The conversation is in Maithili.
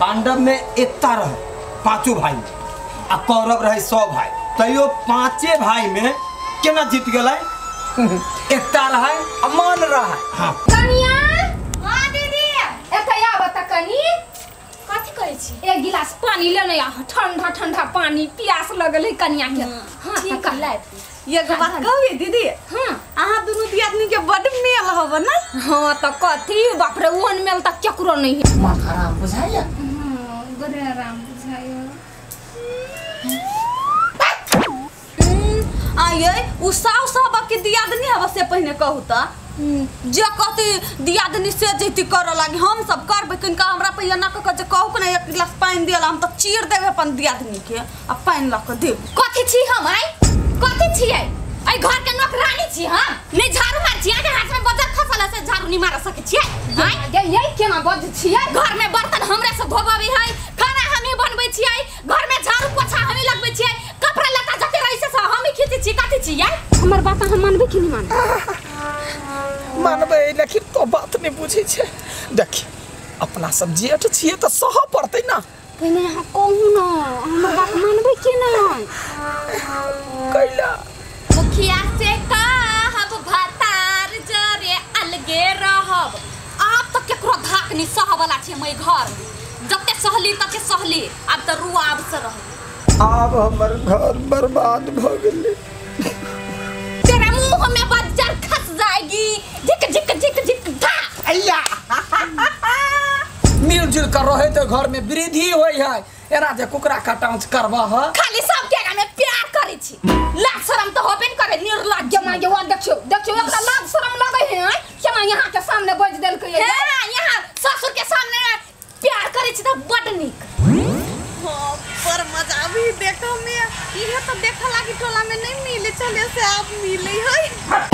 पांडव में एकता रहे पांचों भाई में आ कौरव रहे 100 भाई, तैयो पांचे भाई में केना जीत गेलै? एकता रहे आ मान रहे। हां कनिया, हां दीदी एतय आब त कनी कथि कहै छी? एक गिलास पानी लेने आ, ठंडा ठंडा पानी, प्यास लगल है कनिया के। हां ठीक त है, ये बात कहबे दीदी? हां अहाँ दुनू दियादनी के बड मेल हब ना? हां त कथि बाप रे, ओहन मेल त केकरो नहीं है। माथा आराम बुझाइया? हां बड़े आराम बुझाइया। आये उ साव साहब के दियादनी हब से पहिने कहू त जे कहती दियादनी से जैती कर लागी हम सब करबै, किनका हमरा पहिने ना कह जे कहू ने एक गिलास पानि देला हम त चीर देबै अपन दियादनी के आ पानि ल के देब। कथि छी हम आइ? कथि छियै? एहि घर के नौकरानी छी हम? नहीं झाड़ू मार छी, अहाँके हाथ में बजर खसल है से झाड़ू नहीं मार सकै छियै? आइ ये केना बज छियै? घर में बर्तन हमरे से धोबाबै है, खाना हमही बनबै छियै, घर में झाड़ू पोछा हमही लगबै छियै, कपड़ा लत्ता जते रहै छै सब हमही खींचै छियै। कथि छियै? हमर बात अहाँ मानबै कि नहीं मानबै? मानबै, लेकिन तो बात नहीं बुझै छै। देखी अपना सब जेठ छियै त सह पड़तै ना। पहिने अहाँ कहू ना, हमर बात मानबै कि नहीं? कैला मुखिया से कहब भतार जरे अलगे रहब। आब त केकरो धाक नहीं सह वाला छै हम घर में, जते सहली तते सहली, आब त रुआब से रह। आब हमर घर बर्बाद भ गेलै। तेरा मुंह में बज्जर खस जाएगी, झिक झिक झिक झिक धा। अय्या मिलजुल कर रहे तो घर में वृद्धि होई है, एना जे कुकरा कटाउच करबह ह। खाली सब के आगा में प्यार करै छी, लाज शरम त होबे न करे। निर्लज्ज माय गे, देखियो देखियो एकरा लाज शरम लगै है केना यहाँ के सामने बज देलकै। हां यहाँ ससुर के सामने प्यार करै छी त बड नीक। हां पर मजा भी देखो में, इहे त देखा लागी टोला में नहीं मिले चले से आप मिले है।